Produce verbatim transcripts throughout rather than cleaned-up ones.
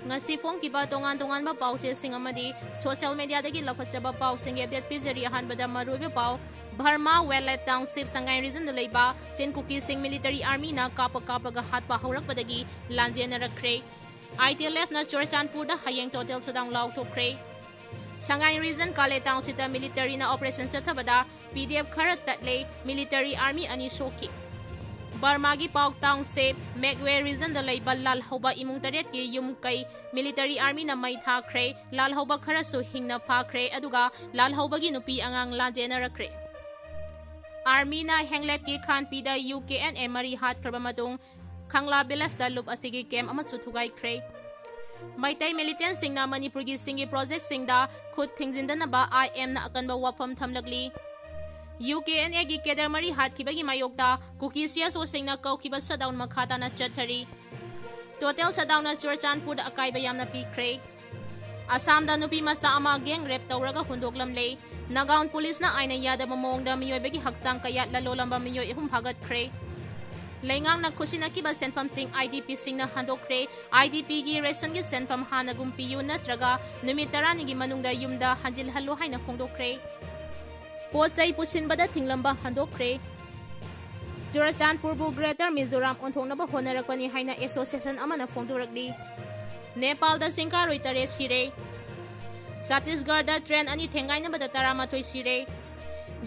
ꯉꯁꯤ ꯐꯣꯡꯈꯤꯕ ꯇꯣꯉꯥꯟ ꯇꯣꯉꯥꯟꯕ ꯄꯥꯎꯆꯦꯁꯤꯡ ꯑꯃꯗꯤ social mediaꯗꯒꯤ ꯂꯧꯈꯠꯆꯕ ꯄꯥꯎꯁꯤꯡꯒꯤ update ꯄꯤꯖꯔꯤ꯫ ꯑꯍꯥꯟꯕꯗ ꯃꯔꯨꯑꯣꯏꯕ ꯄꯥꯎ, ꯕꯔꯃꯥ ꯋꯦꯂꯦꯠ ꯇꯥꯎꯟꯁꯤꯞ ꯁꯉꯥꯏ regionꯗ ꯂꯩꯕ ꯆꯤꯟ ꯀꯨꯀꯤꯁꯤꯡ military armyꯅ ꯀꯥꯞꯄ ꯀꯥꯞꯄꯒ ꯍꯥꯠꯄ ꯍꯧꯔꯛꯄꯗꯒꯤ ꯂꯥꯟꯖꯦꯟꯅꯔꯛꯈ꯭ꯔꯦ꯫ ITLFꯅ ꯆꯨꯔꯆꯥꯟꯄꯨꯔꯗ ꯍꯌꯦꯡ total shutdown ꯂꯥꯎꯊꯣꯛꯈ꯭ꯔꯦ꯫ ꯁꯉꯥꯏ region ꯀꯥꯂꯦ ꯇꯥꯎꯟꯁꯤꯞꯇ militaryꯅ operation ꯆꯠꯊꯕꯗ PDF ꯈꯔ ꯇꯠꯂꯦ, military army ꯑꯅꯤ ꯁꯣꯛꯈꯤ꯫ ꯕꯔꯃꯥꯒꯤ ꯄꯥꯎ ꯇꯥꯎꯟꯁꯤꯞ ꯃꯦꯛꯋꯦ regionꯗ ꯂꯩꯕ ꯂꯥꯜꯍꯧꯕ ꯏꯃꯨꯡ ꯇꯔꯦꯠꯀꯤ ꯌꯨꯝ ꯀꯩ military armyꯅ ꯃꯩ ꯊꯥꯈ꯭ꯔꯦ꯫ ꯂꯥꯜꯍꯧꯕ ꯈꯔꯁꯨ ꯍꯤꯡꯅ ꯐꯥꯈ꯭ꯔꯦ, ꯑꯗꯨꯒ ꯂꯥꯜꯍꯧꯕꯒꯤ ꯅꯨꯄꯤ ꯑꯉꯥꯡ ꯂꯥꯟꯖꯦꯟꯅꯔꯛꯈ꯭ꯔꯦ꯫ Armyꯅ ꯍꯦꯡꯂꯦꯞꯀꯤ ꯈꯥꯟꯄꯤꯗ UKNA ꯃꯔꯤ ꯍꯥꯠꯈ꯭ꯔꯕ ꯃꯇꯨꯡ ꯈꯪꯂꯥ villageꯇ ꯂꯨꯞ ꯑꯁꯤꯒꯤ camp ꯑꯃꯁꯨ ꯊꯨꯒꯥꯏꯈ꯭ꯔꯦ꯫ ꯃꯩꯇꯩ militantꯁꯤꯡꯅ ꯃꯅꯤꯄꯨꯔꯒꯤ ꯁꯤꯡꯒꯤ projectꯁꯤꯡꯗ ꯈꯨꯠ ꯊꯤꯡꯖꯤꯟꯗꯅꯕ IMꯅ ꯑꯀꯟꯕ ꯋꯥꯐꯝ ꯊꯝꯂꯛꯂꯤ꯫ UKNAꯒꯤ cadre ꯃꯔꯤ ꯍꯥꯠꯈꯤꯕꯒꯤ ꯃꯥꯌꯣꯛꯇ ꯀꯨꯀꯤ CSOꯁꯤꯡꯅ ꯀꯧꯈꯤꯕ shutdown ꯃꯈꯥ ꯇꯥꯅ ꯆꯠꯊꯔꯤ꯫ Total shutdownꯅ ꯆꯨꯔꯆꯥꯟꯄꯨꯔꯗ ꯑꯀꯥꯏꯕ ꯌꯥꯝꯅ ꯄꯤꯈ꯭ꯔꯦ꯫ ꯑꯁꯥꯝꯗ ꯅꯨꯄꯤ ꯃꯆꯥ ꯑꯃ gang rape ꯇꯧꯔꯒ ꯍꯨꯟꯗꯣꯛꯂꯝꯂꯦ꯫ ꯅꯥꯒꯥꯎꯟ ꯄꯨꯂꯤꯁꯅ ꯑꯥꯏꯟꯅ ꯌꯥꯗꯕ ꯃꯑꯣꯡꯗ ꯃꯤꯑꯣꯏꯕꯒꯤ ꯍꯛꯆꯥꯡ ꯀꯌꯥꯠ ꯂꯂꯣꯜꯂꯝꯕ ꯃꯤꯑꯣꯏ ꯑꯍꯨꯝ ꯐꯥꯒꯠꯈ꯭ꯔꯦ꯫ ꯂꯩꯉꯥꯛꯅ ꯈꯨꯠꯁꯤꯟꯅꯈꯤꯕ ꯁꯦꯟꯐꯝꯁꯤꯡ IDPꯁꯤꯡꯅ ꯍꯟꯗꯣꯛꯈ꯭ꯔꯦ꯫ IDPꯒꯤ rationꯒꯤ ꯁꯦꯟꯐꯝ ꯍꯥꯟꯅꯒꯨꯝ ꯄꯤꯌꯨ ꯅꯠꯇ꯭ꯔꯒ ꯅꯨꯃꯤꯠ ꯇꯔꯥꯅꯤꯒꯤ ꯃꯅꯨꯡꯗ ꯌꯨꯝꯗ ꯍꯟꯖꯤꯜꯍꯜꯂꯨ ꯍꯥꯏꯅ ꯐꯣꯡꯗꯣꯛꯈ꯭ꯔꯦ꯫ ꯄꯣꯠ ꯆꯩ ꯄꯨꯁꯤꯟꯕꯗ ꯊꯤꯡꯂꯝꯕ ꯍꯟꯗꯣꯛꯈ꯭ꯔꯦ꯫ ꯆꯨꯔꯆꯥꯟꯄꯨꯔꯕꯨ Greater Mizoram ꯑꯣꯟꯊꯣꯛꯅꯕ ꯍꯣꯠꯅꯔꯛꯄꯅꯤ ꯍꯥꯏꯅ association ꯑꯃꯅ ꯐꯣꯡꯗꯣꯔꯛꯂꯤ꯫ ꯅꯦꯄꯥꯜꯗ ꯁꯤꯡꯀꯥꯔꯣꯏ ꯇꯔꯦꯠ ꯁꯤꯔꯦ꯫ ꯆꯇꯤꯁꯒꯔꯗ train ꯑꯅꯤ ꯊꯦꯡꯒꯥꯏꯅꯕꯗ ꯇꯔꯥꯃꯥꯊꯣꯏ ꯁꯤꯔꯦ꯫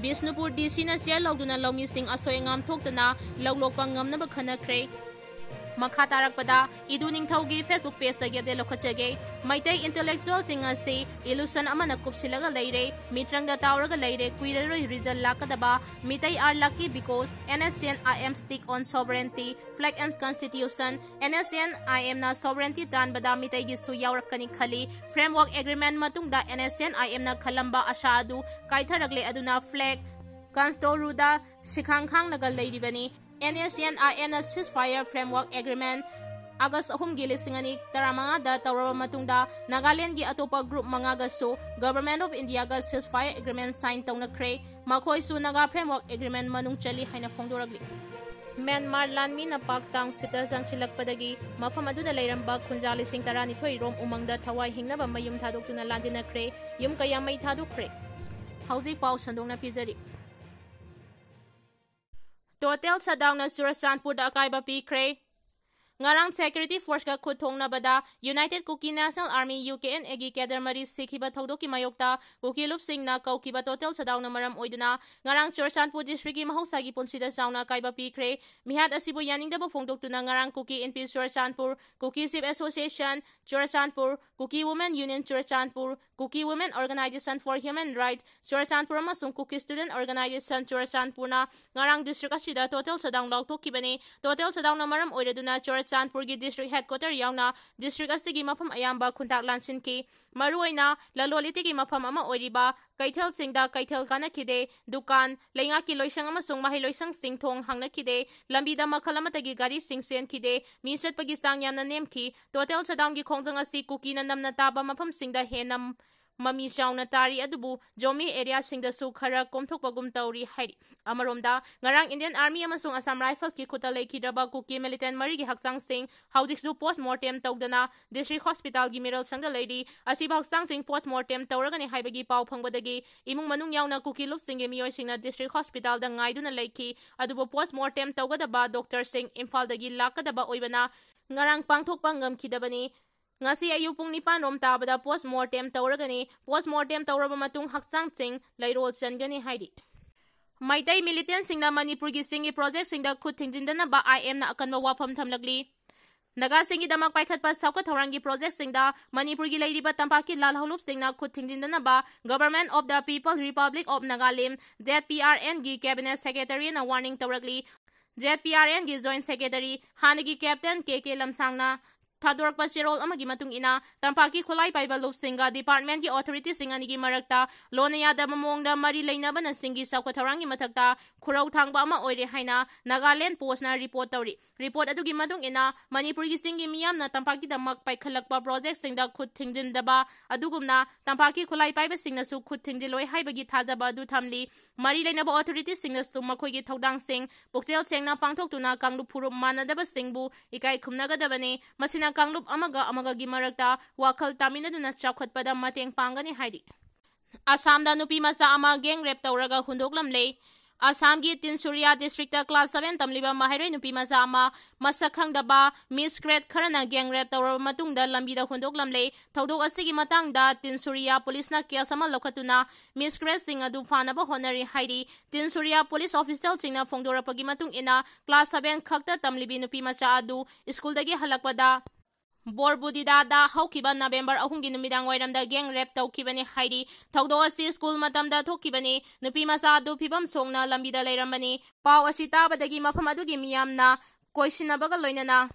ꯕꯤꯁꯅꯨꯄꯨꯔ DCꯅ chair ꯂꯧꯗꯨꯅ ꯂꯧꯃꯤꯁꯤꯡ ꯑꯁꯣꯏ ꯑꯉꯥꯝ ꯊꯣꯛꯇꯅ ꯂꯧ ꯂꯣꯛꯄ ꯉꯝꯅꯕ ꯈꯟꯅꯈ꯭ꯔꯦ꯫ ꯃꯈꯥ ꯇꯥꯔꯛꯄꯗ ꯏꯗꯨ ꯅꯤꯡꯊꯧꯒꯤ Facebook pageꯇꯒꯤ update ꯂꯧꯈꯠꯆꯒꯦ꯫ ꯃꯩꯇꯩ intellectualꯁꯤꯡ ꯑꯁꯤ illusion ꯑꯃꯅ ꯀꯨꯞꯁꯤꯜꯂꯒ ꯂꯩꯔꯦ꯫ ꯃꯤꯇ꯭ꯔꯪꯗ ꯇꯥꯎꯔꯒ ꯂꯩꯔꯦ꯫ ꯀꯨꯏꯔꯔꯣꯏ result ꯂꯥꯛꯀꯗꯕ꯫ Meitei are lucky because NSCN-IM stick on sovereignty, flag and constitution꯫ NSCN-IMꯅ sovereignty ꯇꯥꯟꯕꯗ ꯃꯤꯇꯩꯒꯤꯁꯨ ꯌꯥꯎꯔꯛꯀꯅꯤ ꯈꯜꯂꯤ꯫ Framework agreement ꯃꯇꯨꯡꯗ NSCN-IMꯅ ꯈꯜꯂꯝꯕ ꯑꯁꯥ ꯑꯗꯨ ꯀꯥꯏꯊꯔꯛꯂꯦ꯫ ꯑꯗꯨꯅ flag ꯀꯟꯁꯇꯣꯔꯨꯗ ꯁꯤꯈꯥꯡ ꯈꯥꯡꯂꯒ ꯂꯩꯔꯤꯕꯅꯤ꯫ NSCN-IMꯅ ceasefire framework agreement August ꯑꯍꯨꯝꯒꯤ ꯂꯤꯁꯤꯡ ꯑꯅꯤ ꯇꯔꯥꯃꯉꯥꯗ ꯇꯧꯔꯕ ꯃꯇꯨꯡꯗ ꯅꯥꯒꯥꯂꯦꯟꯒꯤ ꯑꯇꯣꯞꯄ group ꯃꯉꯥꯒꯁꯨ Government of Indiaꯒ ceasefire agreement sign ꯇꯧꯅꯈ꯭ꯔꯦ꯫ ꯃꯈꯣꯏꯁꯨ ꯅꯥꯒꯥ framework agreement ꯃꯅꯨꯡ ꯆꯜꯂꯤ ꯍꯥꯏꯅ ꯐꯣꯡꯗꯣꯔꯛꯂꯤ꯫ ꯃ꯭ꯌꯥꯟꯃꯥꯔ ꯂꯥꯟꯃꯤꯅ ꯄꯥꯛ ꯇꯥꯎꯟꯁꯤꯞꯇ ꯆꯪꯁꯤꯜꯂꯛꯄꯗꯒꯤ ꯃꯐꯝ ꯑꯗꯨꯗ ꯂꯩꯔꯝꯕ ꯈꯨꯟꯖꯥ ꯂꯤꯁꯤꯡ ꯇꯔꯥꯅꯤꯊꯣꯏ ꯔꯣꯝ ꯎꯃꯪꯗ ꯊꯋꯥꯏ ꯍꯤꯡꯅꯕ ꯃꯌꯨꯝ ꯊꯥꯗꯣꯛꯇꯨꯅ ꯂꯥꯟꯖꯦꯟꯅꯈ꯭ꯔꯦ꯫ ꯌꯨꯝ ꯀꯌꯥ ꯃꯩ ꯊꯥꯗꯣꯛꯈ꯭ꯔꯦ꯫ ꯍꯧꯖꯤꯛ ꯄꯥꯎ ꯁꯟꯗꯣꯛꯅ ꯄꯤꯖꯔꯤ꯫ ꯇꯣꯇꯦꯜ ꯁꯠꯗꯥꯎꯟꯅ ꯆꯨꯔꯆꯥꯟꯄꯨꯔꯗ ꯑꯀꯥꯏꯕ ꯄꯤꯈ꯭ꯔꯦ꯫ ꯉꯔꯥꯡ ꯁꯦꯀ꯭ꯌꯨꯔꯤꯇꯤ ꯐꯣꯔꯁꯀ ꯈꯨꯠ ꯊꯣꯛꯅꯕꯗ united Kuki national army, U K N ꯑꯦꯒꯤ ꯀꯦꯗꯔ ꯃꯔꯤ ꯁꯤꯈꯤꯕ ꯊꯧꯗꯣꯛꯀꯤ ꯃꯥꯌꯣꯛꯇ ꯀꯨꯀꯤ ꯂꯨꯞꯁꯤꯡꯅ ꯀꯧꯈꯤꯕ ꯇꯣꯇꯦꯜ ꯁꯠꯗꯥꯎꯟꯅ ꯃꯔꯝ ꯑꯣꯏꯗꯨꯅ ꯉꯔꯥꯡ ꯆꯨꯔꯆꯥꯟꯄꯨꯔ ꯗꯤꯁꯇ꯭ꯔꯤꯛꯀꯤ ꯃꯍꯧꯁꯥꯒꯤ ꯄꯨꯟꯁꯤꯗ ꯆꯥꯎꯅ ꯑꯀꯥꯏꯕ ꯄꯤꯈ꯭ꯔꯦ꯫ ꯃꯤꯍꯥꯠ ꯑꯁꯤꯕꯨ ꯌꯥꯅꯤꯡꯗꯕ ꯐꯣꯡꯗꯣꯛꯇꯨꯅ ꯉꯔꯥꯡ Kuki Inpi Churachandpur, Kuki chief association Churachandpur, Kuki women union Churachandpur, Kuki women organisation for human right Churachandpur ꯑꯃꯁꯨꯡ ꯀꯨꯀꯤ ꯁ꯭ꯇꯨꯗꯦꯟꯠ ꯑꯣꯔꯒꯅꯥꯏꯖꯦꯁꯟ ꯆꯨꯔꯆꯥꯟꯄꯨꯔꯅ ꯉꯔꯥꯡ ꯗꯤꯁꯇ꯭ꯔꯤꯛ ꯑꯁꯤꯗ ꯇꯣꯇꯦꯜ ꯁꯠꯗꯥꯎꯟ ꯂꯥꯎꯊꯣꯛꯈꯤꯕꯅꯤ꯫ ꯇꯣꯇꯦꯜ ꯁꯠꯗꯥꯎꯟꯅ ꯃꯔꯝ ꯑꯣꯏꯔꯗꯨꯅ ꯆꯨꯔꯆꯥꯟꯄꯨꯔꯒꯤ ꯗꯤꯁꯇ꯭ꯔꯤꯛ ꯍꯦꯗꯀ꯭ꯋꯥꯇꯔ ꯌꯥꯎꯅ ꯗꯤꯁꯇ꯭ꯔꯤꯛ ꯑꯁꯤꯒꯤ ꯃꯐꯝ ꯑꯌꯥꯝꯕ ꯈꯨꯟꯇꯥꯛ ꯂꯥꯟꯁꯤꯟꯈꯤ꯫ ꯃꯔꯨꯑꯣꯏꯅ ꯂꯂꯣꯟ ꯏꯇꯤꯛꯀꯤ ꯃꯐꯝ ꯑꯃ ꯑꯣꯏꯔꯤꯕ ꯀꯩꯊꯦꯜꯁꯤꯡꯗ ꯀꯩꯊꯦꯜ ꯀꯥꯟꯅꯈꯤꯗꯦ꯫ ꯗꯨꯀꯥꯟ, ꯂꯩꯉꯥꯛꯀꯤ ꯂꯣꯏꯁꯪ ꯑꯃꯁꯨꯡ ꯃꯍꯩ ꯂꯣꯏꯁꯪꯁꯤꯡ ꯊꯣꯡ ꯍꯥꯡꯅꯈꯤꯗꯦ꯫ ꯂꯝꯕꯤꯗ ꯃꯈꯜ ꯑꯃꯠꯇꯒꯤ ꯒꯥꯔꯤꯁꯤꯡ ꯆꯦꯟꯈꯤꯗꯦ꯫ ꯃꯤ ꯆꯠꯄꯒꯤ ꯆꯥꯡ ꯌꯥꯝꯅ ꯅꯦꯝꯈꯤ꯫ ꯇꯣꯇꯦꯜ ꯁꯠꯗꯥꯎꯟꯒꯤ ꯈꯣꯡꯖꯪ ꯑꯁꯤ ꯀꯨꯀꯤꯅ ꯅꯝꯅ ꯇꯥꯕ ꯃꯐꯝꯁꯤꯡꯗ ꯍꯦꯟꯅ ꯃꯃꯤ ꯆꯥꯎꯅ ꯇꯥꯔꯤ, ꯑꯗꯨꯕꯨ ꯖꯣꯃꯤ ꯑꯦꯔꯤꯌꯥꯁꯤꯡꯗꯁꯨ ꯈꯔ ꯀꯣꯝꯊꯣꯛꯄꯒꯨꯝ ꯇꯧꯔꯤ ꯍꯥꯏꯔꯤ꯫ ꯑꯃꯔꯣꯝꯗ, ꯉꯔꯥꯡ ꯏꯟꯗꯤꯌꯟ ꯑꯥꯔꯃꯤ ꯑꯃꯁꯨꯡ ꯑꯁꯥꯝ ꯔꯥꯏꯐꯜꯁꯀꯤ ꯈꯨꯠꯇ ꯂꯩꯈꯤꯗ꯭ꯔꯕ ꯀꯨꯀꯤ ꯃꯤꯂꯤꯇꯦꯟꯠ ꯃꯔꯤꯒꯤ ꯍꯛꯆꯥꯡꯁꯤꯡ ꯍꯧꯖꯤꯛꯁꯨ ꯄꯣꯁꯠꯃꯣꯔꯇꯦꯝ ꯇꯧꯗꯅ ꯗꯤꯁꯇ꯭ꯔꯤꯛ ꯍꯣꯁꯄꯤꯇꯥꯜꯒꯤ ꯃꯤꯔꯣꯜꯁꯪꯗ ꯂꯩꯔꯤ꯫ ꯑꯁꯤꯕ ꯍꯛꯆꯥꯡꯁꯤꯡ ꯄꯣꯁꯠꯃꯣꯔꯇꯦꯝ ꯇꯧꯔꯒꯅꯤ ꯍꯥꯏꯕꯒꯤ ꯄꯥꯎ ꯐꯪꯕꯗꯒꯤ ꯏꯃꯨꯡ ꯃꯅꯨꯡ ꯌꯥꯎꯅ ꯀꯨꯀꯤ ꯂꯨꯞꯁꯤꯡꯒꯤ ꯃꯤꯑꯣꯏꯁꯤꯡꯅ ꯗꯤꯁꯇ꯭ꯔꯤꯛ ꯍꯣꯁꯄꯤꯇꯥꯜꯗ ꯉꯥꯏꯗꯨꯅ ꯂꯩꯈꯤ꯫ ꯑꯗꯨꯕꯨ ꯄꯣꯁꯠꯃꯣꯔꯇꯦꯝ ꯇꯧꯒꯗꯕ ꯗꯣꯛꯇꯔꯁꯤꯡ ꯏꯝꯐꯥꯜꯗꯒꯤ ꯂꯥꯛꯀꯗꯕ ꯑꯣꯏꯕꯅ ꯉꯔꯥꯡ ꯄꯥꯡꯊꯣꯛꯄ ꯉꯝꯈꯤꯗꯕꯅꯤ꯫ ꯉꯁꯤ ꯑꯌꯨꯛ ꯄꯨꯡ ꯅꯤꯄꯥꯟ ꯔꯣꯝ ꯇꯥꯕꯗ ꯄꯣꯁꯠꯃꯣꯔꯇꯦꯝ ꯇꯧꯔꯒꯅꯤ꯫ ꯄꯣꯁꯠꯃꯣꯔꯇꯦꯝ ꯇꯧꯔꯕ ꯃꯇꯨꯡ ꯍꯛꯆꯥꯡꯁꯤꯡ ꯂꯩꯔꯣꯜ ꯆꯟꯒꯅꯤ ꯍꯥꯏꯔꯤ꯫ ꯃꯩꯇꯩ ꯃꯤꯂꯤꯇꯦꯟꯠꯁꯤꯡꯅ ꯃꯅꯤꯄꯨꯔꯒꯤ ꯆꯤꯡꯒꯤ ꯄ꯭ꯔꯣꯖꯦꯛꯁꯤꯡꯗ ꯈꯨꯠ ꯊꯤꯡꯖꯤꯟꯗꯅꯕ ꯑꯥꯏ ꯑꯦꯝꯅ ꯑꯀꯟꯕ ꯋꯥꯐꯝ ꯊꯝꯂꯛꯂꯤ꯫ ꯅꯥꯒꯥꯁꯤꯡꯒꯤꯗꯃꯛ ꯄꯥꯏꯈꯠꯄ ꯆꯥꯎꯈꯠ ꯊꯧꯔꯥꯡꯒꯤ ꯄ꯭ꯔꯣꯖꯦꯛꯁꯤꯡꯗ ꯃꯅꯤꯄꯨꯔꯒꯤ ꯂꯩꯔꯤꯕ ꯇꯝꯄꯥꯛꯀꯤ ꯂꯥꯜꯍꯧꯂꯨꯞꯁꯤꯡꯅ ꯈꯨꯠ ꯊꯤꯡꯖꯤꯟꯗꯅꯕ Government of the People Republic of Nagalim, Z P R ꯑꯦꯟꯒꯤ cabinet secretaryꯅ warning ꯇꯧꯔꯛꯂꯤ꯫ ꯖꯦꯗ ꯄꯤ ꯑꯥꯔ ꯑꯦꯟꯒꯤ joint secretary, ꯍꯥꯟꯅꯒꯤ captain ꯀꯦ ꯀꯦ ꯂꯝꯁꯥꯡꯅ ꯊꯥꯗꯣꯔꯛꯄ ꯆꯦꯔꯣꯜ ꯑꯃꯒꯤ ꯃꯇꯨꯡ ꯏꯟꯅ, ꯇꯝꯄꯥꯛꯀꯤ ꯈꯨꯠꯂꯥꯏ ꯄꯥꯏꯕ ꯂꯨꯞꯁꯤꯡꯒ department ꯀꯤ authority ꯁꯤꯡ ꯑꯅꯤꯒꯤ ꯃꯔꯛꯇ ꯂꯣꯟꯅ ꯌꯥꯗꯕ ꯃꯑꯣꯡꯗ ꯃꯔꯤ ꯂꯩꯅꯕꯅꯆꯤꯡꯒꯤ ꯆꯥꯎꯈꯠ ꯊꯧꯔꯥꯡꯒꯤ ꯃꯊꯛꯇ ꯈꯨꯔꯧ ꯊꯥꯡꯕ ꯑꯃ ꯑꯣꯏꯔꯦ ꯍꯥꯏꯅ Nagaland Post ꯅ report ꯇꯧꯔꯤ꯫ Report ꯑꯗꯨꯒꯤ ꯃꯇꯨꯡ ꯏꯟꯅ, ꯃꯅꯤꯄꯨꯔꯒꯤ ꯆꯤꯡꯒꯤ ꯃꯤꯌꯥꯝꯅ ꯇꯝꯄꯥꯛꯀꯤꯗꯃꯛ ꯄꯥꯏꯈꯠꯂꯛꯄ project ꯁꯤꯡꯗ ꯈꯨꯠ ꯊꯤꯡꯖꯤꯟꯗꯕ, ꯑꯗꯨꯒꯨꯝꯅ ꯇꯝꯄꯥꯛꯀꯤ ꯈꯨꯠꯂꯥꯏ ꯄꯥꯏꯕꯁꯤꯡꯅꯁꯨ ꯈꯨꯠ ꯊꯤꯡꯖꯤꯜꯂꯣꯏ ꯍꯥꯏꯕꯒꯤ ꯊꯥꯖꯕ ꯑꯗꯨ ꯊꯝꯂꯤ꯫ ꯃꯔꯤ ꯂꯩꯅꯕ authority ꯁꯤꯡꯅꯁꯨ ꯃꯈꯣꯏꯒꯤ ꯊꯧꯗꯥꯡꯁꯤꯡ ꯄꯨꯛꯆꯦꯜ ꯁꯦꯡꯅ ꯄꯥꯡꯊꯣꯛꯇꯨꯅ ꯀꯥꯡꯂꯨꯞ ꯐꯨꯔꯨꯞ ꯃꯥꯟꯅꯗꯕꯁꯤꯡꯕꯨ ꯏꯀꯥꯏ ꯈꯨꯝꯅꯒꯗꯕꯅꯤ꯫ ꯃꯁꯤꯅ ꯀꯥꯡꯂꯨꯞ ꯑꯃꯒ ꯑꯃꯒꯒꯤ ꯃꯔꯛꯇ ꯋꯥꯈꯜ ꯇꯥꯃꯤꯟꯅꯗꯨꯅ ꯆꯥꯎꯈꯠꯄꯗ ꯃꯇꯦꯡ ꯄꯥꯡꯒꯅꯤ ꯍꯥꯏꯔꯤ꯫ ꯑꯁꯥꯝꯗ ꯅꯨꯄꯤ ꯃꯆꯥ ꯑꯃ gang rape ꯇꯧꯔꯒ ꯍꯨꯟꯗꯣꯛꯂꯝꯂꯦ꯫ ꯑꯁꯥꯝꯒꯤ ꯇꯤꯟꯁꯨꯔꯤꯌꯥ district ꯇ class seven ꯇꯝꯂꯤꯕ ꯃꯍꯩꯔꯣꯏ ꯅꯨꯄꯤ ꯃꯆꯥ ꯑꯃ ꯃꯁꯛ ꯈꯪꯗꯕ miscreant ꯈꯔꯅ gang rape ꯇꯧꯔꯕ ꯃꯇꯨꯡꯗ ꯂꯝꯕꯤꯗ ꯍꯨꯟꯗꯣꯛꯂꯝꯂꯦ꯫ ꯊꯧꯗꯣꯛ ꯑꯁꯤꯒꯤ ꯃꯇꯥꯡꯗ ꯇꯤꯟꯁꯨꯔꯤꯌꯥ police ꯅ case ꯑꯃ ꯂꯧꯈꯠꯇꯨꯅ miscreant ꯁꯤꯡ ꯑꯗꯨ ꯐꯥꯅꯕ ꯍꯣꯠꯅꯔꯤ ꯍꯥꯏꯔꯤ꯫ ꯇꯤꯟꯁꯨꯔꯤꯌꯥ police official ꯁꯤꯡꯅ ꯐꯣꯡꯗꯣꯔꯛꯄꯒꯤ ꯃꯇꯨꯡ ꯏꯟꯅ, class seven ꯈꯛꯇ ꯇꯝꯂꯤꯕꯤ ꯅꯨꯄꯤ ꯃꯆꯥ ꯑꯗꯨ school ꯗꯒꯤ ꯍꯜꯂꯛꯄꯗ ꯕꯣꯔꯕꯨꯗꯤꯗꯥꯗ ꯍꯧꯈꯤꯕ November ꯑꯍꯨꯝꯒꯤ ꯅꯨꯃꯤꯗꯥꯡ ꯋꯥꯏꯔꯝꯗ gang rape ꯇꯧꯈꯤꯕꯅꯤ ꯍꯥꯏꯔꯤ꯫ ꯊꯧꯗꯣꯛ ꯑꯁꯤ school ꯃꯇꯝꯗ ꯊꯣꯛꯈꯤꯕꯅꯤ꯫ ꯅꯨꯄꯤ ꯃꯆꯥ ꯑꯗꯨ ꯐꯤꯕꯝ ꯁꯣꯛꯅ ꯂꯝꯕꯤꯗ ꯂꯩꯔꯝꯕꯅꯤ꯫ ꯄꯥꯎ ꯑꯁꯤ ꯇꯥꯕꯗꯒꯤ ꯃꯐꯝ ꯑꯗꯨꯒꯤ ꯃꯤꯌꯥꯝꯅ ꯀꯣꯏꯁꯤꯟꯅꯕꯒ ꯂꯣꯏꯅꯅ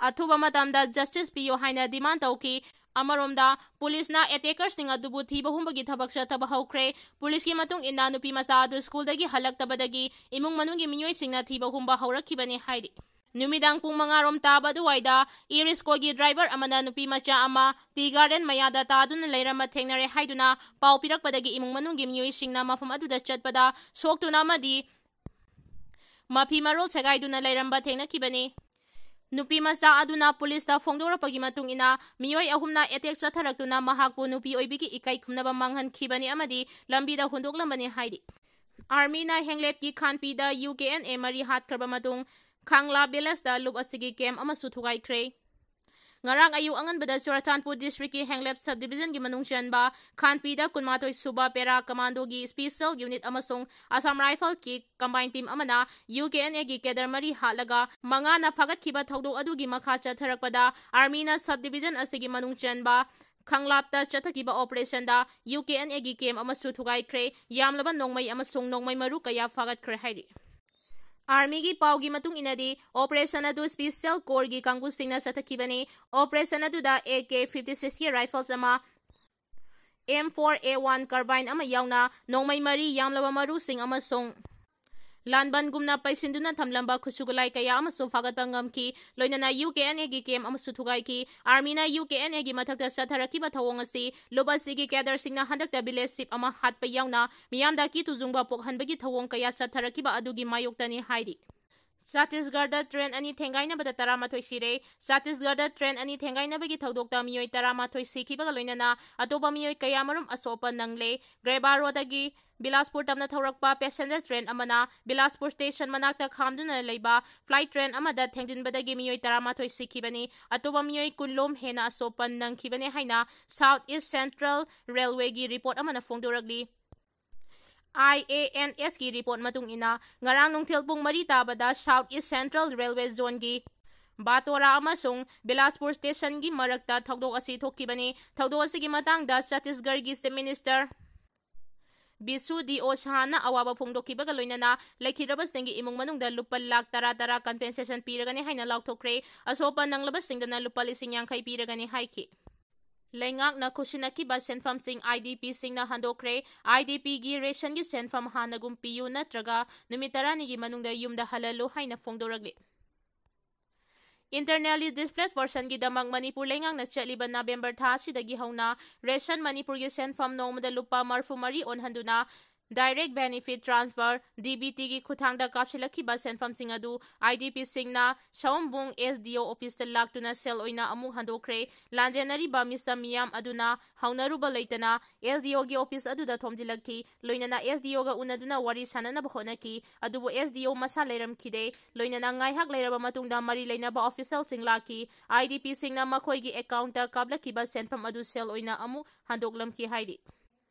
ꯑꯊꯨꯕ ꯃꯇꯝꯗ justice ꯄꯤꯌꯨ ꯍꯥꯏꯅ demand ꯇꯧꯈꯤ꯫ ꯑꯃꯔꯣꯝꯗ, police ꯅ attacker ꯁꯤꯡ ꯑꯗꯨꯕꯨ ꯊꯤꯕ ꯍꯨꯝꯕꯒꯤ ꯊꯕꯛ ꯆꯠꯊꯕ ꯍꯧꯈ꯭ꯔꯦ꯫ Police ꯀꯤ ꯃꯇꯨꯡ ꯏꯟꯅ, ꯅꯨꯄꯤ ꯃꯆꯥ ꯑꯗꯨ school ꯗꯒꯤ ꯍꯜꯂꯛꯇꯕꯗꯒꯤ ꯏꯃꯨꯡ ꯃꯅꯨꯡꯒꯤ ꯃꯤꯑꯣꯏꯁꯤꯡꯅ ꯊꯤꯕ ꯍꯨꯝꯕ ꯍꯧꯔꯛꯈꯤꯕꯅꯤ ꯍꯥꯏꯔꯤ꯫ ꯅꯨꯃꯤꯗꯥꯡ ꯄꯨꯡ ꯃꯉꯥ ꯔꯣꯝ ꯇꯥꯕ ꯑꯗꯨꯋꯥꯏꯗ e-rickshaw ꯒꯤ driver ꯑꯃꯅ ꯅꯨꯄꯤ ꯃꯆꯥ ꯑꯃ tea garden ꯃꯌꯥꯗ ꯇꯥꯗꯨꯅ ꯂꯩꯔꯝꯕ ꯊꯦꯡꯅꯔꯦ ꯍꯥꯏꯗꯨꯅ ꯄꯥꯎ ꯄꯤꯔꯛꯄꯗꯒꯤ ꯏꯃꯨꯡ ꯃꯅꯨꯡꯒꯤ ꯃꯤꯑꯣꯏꯁꯤꯡꯅ ꯃꯐꯝ ꯑꯗꯨꯗ ꯆꯠꯄꯗ ꯁꯣꯛꯇꯨꯅ ꯑꯃꯗꯤ ꯃꯐꯤ ꯃꯔꯣꯜ ꯁꯦꯒꯥꯏꯗꯨꯅ ꯂꯩꯔꯝꯕ ꯊꯦꯡꯅꯈꯤꯕꯅꯤ꯫ ꯅꯨꯄꯤ ꯃꯆꯥ ꯑꯗꯨꯅ police ꯇ ꯐꯣꯡꯗꯣꯔꯛꯄꯒꯤ ꯃꯇꯨꯡ ꯏꯟꯅ, ꯃꯤꯑꯣꯏ ꯑꯍꯨꯝꯅ attack ꯆꯠꯊꯔꯛꯇꯨꯅ ꯃꯍꯥꯛꯄꯨ ꯅꯨꯄꯤ ꯑꯣꯏꯕꯤꯒꯤ ꯏꯀꯥꯏ ꯈꯨꯝꯅꯕ ꯃꯥꯡꯍꯟꯈꯤꯕꯅꯤ ꯑꯃꯗꯤ ꯂꯝꯕꯤꯗ ꯍꯨꯟꯗꯣꯛꯂꯝꯕꯅꯤ ꯍꯥꯏꯔꯤ꯫ Army ꯅ ꯍꯦꯡꯂꯦꯞꯀꯤ ꯈꯥꯟꯄꯤꯗ U K N A ꯃꯔꯤ ꯍꯥꯠꯈ꯭ꯔꯕ ꯃꯇꯨꯡ, ꯈꯥꯡꯂꯥ village ꯇ ꯂꯨꯞ ꯑꯁꯤꯒꯤ camp ꯑꯃꯁꯨ ꯊꯨꯒꯥꯏꯈ꯭ꯔꯦ꯫ ꯉꯔꯥꯡ ꯑꯌꯨꯛ ꯑꯉꯟꯕꯗ ꯆꯨꯔꯆꯥꯟꯄꯨꯔ district ꯀꯤ ꯍꯦꯡꯂꯦꯞ sub division ꯒꯤ ꯃꯅꯨꯡ ꯆꯟꯕ ꯈꯥꯟꯄꯤꯗ ꯀꯨꯟꯃꯥꯊꯣꯏ ꯁꯨꯕ para commando ꯒꯤ special unit ꯑꯃꯁꯨꯡ Assam Rifle ꯀꯤ combined team ꯑꯃꯅ U K N A ꯒꯤ cadre ꯃꯔꯤ ꯍꯥꯠꯂꯒ ꯃꯉꯥꯅ ꯐꯥꯒꯠꯈꯤꯕ ꯊꯧꯗꯣꯛ ꯑꯗꯨꯒꯤ ꯃꯈꯥ ꯆꯠꯊꯔꯛꯄꯗ, Army ꯅ sub division ꯑꯁꯤꯒꯤ ꯃꯅꯨꯡ ꯆꯟꯕ ꯈꯪꯂꯥꯞꯇ ꯆꯠꯊꯈꯤꯕ operation the U K N A ꯒꯤ camp ꯑꯃꯁꯨ ꯊꯨꯒꯥꯏꯈ꯭ꯔꯦ꯫ ꯌꯥꯝꯂꯕ ꯅꯣꯡꯃꯩ ꯑꯃꯁꯨꯡ ꯅꯣꯡꯃꯩ ꯃꯔꯨ ꯀꯌꯥ ꯐꯥꯒꯠꯈ꯭ꯔꯦ ꯍꯥꯏꯔꯤ꯫ ꯑꯥꯔꯃꯤꯒꯤ ꯄꯥꯎꯒꯤ ꯃꯇꯨꯡ ꯏꯟꯅꯗꯤ, ꯑꯣꯄꯔꯦꯁꯟ ꯑꯗꯨ ꯁ꯭ꯄꯦꯁꯤꯌꯦꯜ ꯀꯣꯔꯒꯤ ꯀꯥꯡꯕꯨꯁꯤꯡꯅ ꯆꯠꯊꯈꯤꯕꯅꯤ꯫ ꯑꯣꯄꯔꯦꯁꯟ ꯑꯗꯨꯗ ꯑꯦ ꯀꯦ ꯐꯤꯐꯇꯤ ꯁꯤꯛꯁꯀꯤ ꯔꯥꯏꯐꯜꯁ ꯑꯃ, ꯑꯦꯝ ꯐꯣꯔ ꯑꯦ ꯋꯥꯟ ꯀꯥꯔꯕꯥꯏꯟ ꯑꯃ ꯌꯥꯎꯅ ꯅꯣꯡꯃꯩ ꯃꯔꯤ, ꯌꯥꯝꯂꯕ ꯃꯔꯨꯁꯤꯡ ꯑꯃꯁꯨꯡ ꯂꯥꯟꯕꯟꯒꯨꯝꯅ ꯄꯩꯁꯤꯟꯗꯨꯅ ꯊꯝꯂꯝꯕ ꯈꯨꯠꯁꯨ ꯈꯨꯠꯂꯥꯏ ꯀꯌꯥ ꯑꯃꯁꯨ ꯐꯥꯒꯠꯄ ꯉꯝꯈꯤ꯫ ꯂꯣꯏꯅꯅ ꯌꯨ ꯀꯦ ꯑꯦꯟ ꯑꯦꯒꯤ ꯀꯦꯝ ꯑꯃꯁꯨ ꯊꯨꯒꯥꯏꯈꯤ꯫ ꯑꯥꯔꯃꯤꯅ ꯌꯨ ꯀꯦ ꯑꯦꯟ ꯑꯦꯒꯤ ꯃꯊꯛꯇ ꯆꯠꯊꯔꯛꯈꯤꯕ ꯊꯧꯑꯣꯡ ꯑꯁꯤ ꯂꯨꯞ ꯑꯁꯤꯒꯤ ꯀꯦꯗꯔꯁꯤꯡꯅ ꯍꯟꯗꯛꯇ ꯚꯤꯂꯦꯖ ꯁꯤꯞ ꯑꯃ ꯍꯥꯠꯄ ꯌꯥꯎꯅ ꯃꯤꯌꯥꯝꯗ ꯀꯤꯇꯨ ꯆꯨꯡꯕ ꯄꯣꯛꯍꯟꯕꯒꯤ ꯊꯧꯑꯣꯡ ꯀꯌꯥ ꯆꯠꯊꯔꯛꯈꯤꯕ ꯑꯗꯨꯒꯤ ꯃꯥꯌꯣꯛꯇꯅꯤ ꯍꯥꯏꯔꯤ꯫ ꯆꯇꯤꯁꯒꯔꯗ ꯇ꯭ꯔꯦꯟ ꯑꯅꯤ ꯊꯦꯡꯒꯥꯏꯅꯕꯗ ꯇꯔꯥꯃꯥꯊꯣꯏ ꯁꯤꯔꯦ꯫ ꯆꯇꯤꯁꯒꯔꯗ ꯇ꯭ꯔꯦꯟ ꯑꯅꯤ ꯊꯦꯡꯒꯥꯏꯅꯕꯒꯤ ꯊꯧꯗꯣꯛꯇ ꯃꯤꯑꯣꯏ ꯇꯔꯥꯃꯥꯊꯣꯏ ꯁꯤꯈꯤꯕꯒ ꯂꯣꯏꯅꯅ ꯑꯇꯣꯞꯄ ꯃꯤꯑꯣꯏ ꯀꯌꯥꯃꯔꯨꯝ ꯑꯁꯣꯛ ꯑꯄꯟ ꯅꯪꯂꯦ꯫ ꯒ꯭ꯔꯦꯕꯥꯔꯣꯗꯒꯤ ꯕꯤꯂꯥꯁꯄꯨꯔ ꯇꯝꯅ ꯊꯧꯔꯛꯄ ꯄꯦꯁꯦꯟꯖꯔ ꯇ꯭ꯔꯦꯟ ꯑꯃꯅ ꯕꯤꯂꯥꯁꯄꯨꯔ ꯁ꯭ꯇꯦꯁꯟ ꯃꯅꯥꯛꯇ ꯈꯥꯝꯗꯨꯅ ꯂꯩꯕ ꯐ꯭ꯂꯥꯏꯠ ꯇ꯭ꯔꯦꯟ ꯑꯃꯗ ꯊꯦꯡꯖꯤꯟꯕꯗꯒꯤ ꯃꯤꯑꯣꯏ ꯇꯔꯥꯃꯥꯊꯣꯏ ꯁꯤꯈꯤꯕꯅꯤ꯫ ꯑꯇꯣꯞꯄ ꯃꯤꯑꯣꯏ ꯀꯨꯟ ꯂꯣꯝ ꯍꯦꯟꯅ ꯑꯁꯣꯛ ꯑꯄꯟ ꯅꯪꯈꯤꯕꯅꯤ ꯍꯥꯏꯅ ꯁꯥꯎꯠ ꯏꯁ ꯁꯦꯟꯇ꯭ꯔꯦꯜ ꯔꯦꯜꯋꯦꯒꯤ ꯔꯤꯄꯣꯔꯠ ꯑꯃꯅ ꯐꯣꯡꯗꯣꯔꯛꯂꯤ꯫ ꯑꯥꯏ ꯑꯦ ꯑꯦꯟ ꯑꯦꯁꯀꯤ ꯔꯤꯄꯣꯔꯠ ꯃꯇꯨꯡ ꯏꯟꯅ, ꯉꯔꯥꯡ ꯅꯨꯡꯊꯤꯜ ꯄꯨꯡ ꯃꯔꯤ ꯇꯥꯕꯗ ꯁꯥꯎꯠ ꯏꯁ ꯁꯦꯟꯇ꯭ꯔꯦꯜ ꯔꯦꯜꯋꯦ ꯖꯣꯟꯒꯤ ꯕꯥꯇꯣꯔꯥ ꯑꯃꯁꯨꯡ ꯕꯤꯂꯥꯁꯄꯨꯔ ꯁ꯭ꯇꯦꯁꯟꯒꯤ ꯃꯔꯛꯇ ꯊꯧꯗꯣꯛ ꯑꯁꯤ ꯊꯣꯛꯈꯤꯕꯅꯤ꯫ ꯊꯧꯗꯣꯛ ꯑꯁꯤꯒꯤ ꯃꯇꯥꯡꯗ ꯆꯇꯤꯁꯒꯔꯒꯤ ꯆꯤꯐ ꯃꯤꯅꯤꯁꯇꯔ ꯕꯤꯁꯨ ꯗꯤꯑꯣ ꯁꯍꯥꯅ ꯑꯋꯥꯕ ꯐꯣꯡꯗꯣꯛꯈꯤꯕꯒ ꯂꯣꯏꯅꯅ ꯂꯩꯈꯤꯗ꯭ꯔꯕꯁꯤꯡꯒꯤ ꯏꯃꯨꯡ ꯃꯅꯨꯡꯗ ꯂꯨꯄꯥ ꯂꯥꯈ ꯇꯔꯥ ꯇꯔꯥ ꯀꯝꯄꯦꯟꯁꯦꯁꯟ ꯄꯤꯔꯒꯅꯤ ꯍꯥꯏꯅ ꯂꯥꯎꯊꯣꯛꯈ꯭ꯔꯦ꯫ ꯑꯁꯣꯛ ꯑꯄꯟ ꯅꯪꯂꯕꯁꯤꯡꯗꯅ ꯂꯨꯄꯥ ꯂꯤꯁꯤꯡ ꯌꯥꯡꯈꯩ ꯄꯤꯔꯒꯅꯤ ꯍꯥꯏꯈꯤ꯫ ꯂꯩꯉꯥꯛꯅ ꯈꯨꯠꯁꯤꯟꯅꯈꯤꯕ ꯁꯦꯟꯐꯝꯁꯤꯡ ꯑꯥꯏ ꯗꯤ ꯄꯤꯁꯤꯡꯅ ꯍꯟꯗꯣꯛꯈ꯭ꯔꯦ꯫ ꯑꯥꯏ ꯗꯤ ꯄꯤꯒꯤ ꯔꯦꯁꯟꯒꯤ ꯁꯦꯟꯐꯝ ꯍꯥꯟꯅꯒꯨꯝ ꯄꯤꯌꯨ ꯅꯠꯇ꯭ꯔꯒ ꯅꯨꯃꯤꯠ ꯇꯔꯥꯅꯤꯒꯤ ꯃꯅꯨꯡꯗ ꯌꯨꯝꯗ ꯍꯜꯍꯜꯂꯨ ꯍꯥꯏꯅ ꯐꯣꯡꯗꯣꯔꯛꯂꯤ꯫ Internally displaced personꯒꯤꯗꯃꯛ ꯃꯅꯤꯄꯨꯔ ꯂꯩꯉꯥꯛꯅ ꯆꯠꯂꯤꯕ ꯅꯕꯦꯝꯕꯔ ꯊꯥ ꯑꯁꯤꯗꯒꯤ ꯍꯧꯅ ꯔꯦꯁꯟ ꯃꯅꯤꯄꯨꯔꯒꯤ ꯁꯦꯟꯐꯝ ꯅꯣꯡꯃꯗ ꯂꯨꯄꯥ ꯃꯔꯤꯐꯨ ꯃꯔꯤ ꯑꯣꯟꯍꯟꯗꯨꯅ direct benefit transfer, D B ꯇꯤꯒꯤ ꯈꯨꯠꯊꯥꯡꯗ ꯀꯥꯞꯁꯤꯜꯂꯛꯈꯤꯕ ꯁꯦꯟꯐꯝꯁꯤꯡ ꯑꯗꯨ ꯑꯥꯏ ꯗꯤ ꯄꯤꯁꯤꯡꯅ ꯁꯑꯣꯝꯕꯨꯡ ꯑꯦꯁ ꯗꯤ ꯑꯣ ꯑꯣꯐꯤꯁꯇ ꯂꯥꯛꯇꯨꯅ ꯁꯦꯜ ꯑꯣꯏꯅ ꯑꯃꯨꯛ ꯍꯟꯗꯣꯛꯈ꯭ꯔꯦ꯫ ꯂꯥꯟꯖꯦꯟꯅꯔꯤꯕ ꯃꯤꯁꯇ ꯃꯤꯌꯥꯝ ꯑꯗꯨꯅ ꯍꯧꯅꯔꯨꯕ ꯂꯩꯇꯅ ꯑꯦꯁ ꯗꯤ ꯑꯣꯒꯤ ꯑꯣꯐꯤꯁ ꯑꯗꯨꯗ ꯊꯣꯝꯖꯤꯜꯂꯛꯈꯤ꯫ ꯂꯣꯏꯅꯅ ꯑꯦꯁ ꯗꯤ ꯑꯣꯒ ꯎꯅꯗꯨꯅ ꯋꯥꯔꯤ ꯁꯥꯟꯅꯅꯕ ꯍꯣꯠꯅꯈꯤ꯫ ꯑꯗꯨꯕꯨ ꯑꯦꯁ ꯗꯤ ꯑꯣ ꯃꯁꯥ ꯂꯩꯔꯝꯈꯤꯗꯦ꯫ ꯂꯣꯏꯅꯅ ꯉꯥꯏꯍꯥꯛ ꯂꯩꯔꯕ ꯃꯇꯨꯡꯗ ꯃꯔꯤ ꯂꯩꯅꯕ ꯑꯣꯐꯤꯁꯤꯌꯦꯜꯁꯤꯡ ꯂꯥꯛꯈꯤ꯫ ꯑꯥꯏ ꯗꯤ ꯄꯤꯁꯤꯡꯅ ꯃꯈꯣꯏꯒꯤ ꯑꯦꯀꯥꯎꯟꯠꯇ ꯀꯥꯞꯂꯛꯈꯤꯕ ꯁꯦꯟꯐꯝ ꯑꯗꯨ ꯁꯦꯜ ꯑꯣꯏꯅ ꯑꯃꯨꯛ ꯍꯟꯗꯣꯛꯂꯝꯈꯤ ꯍꯥꯏꯔꯤ꯫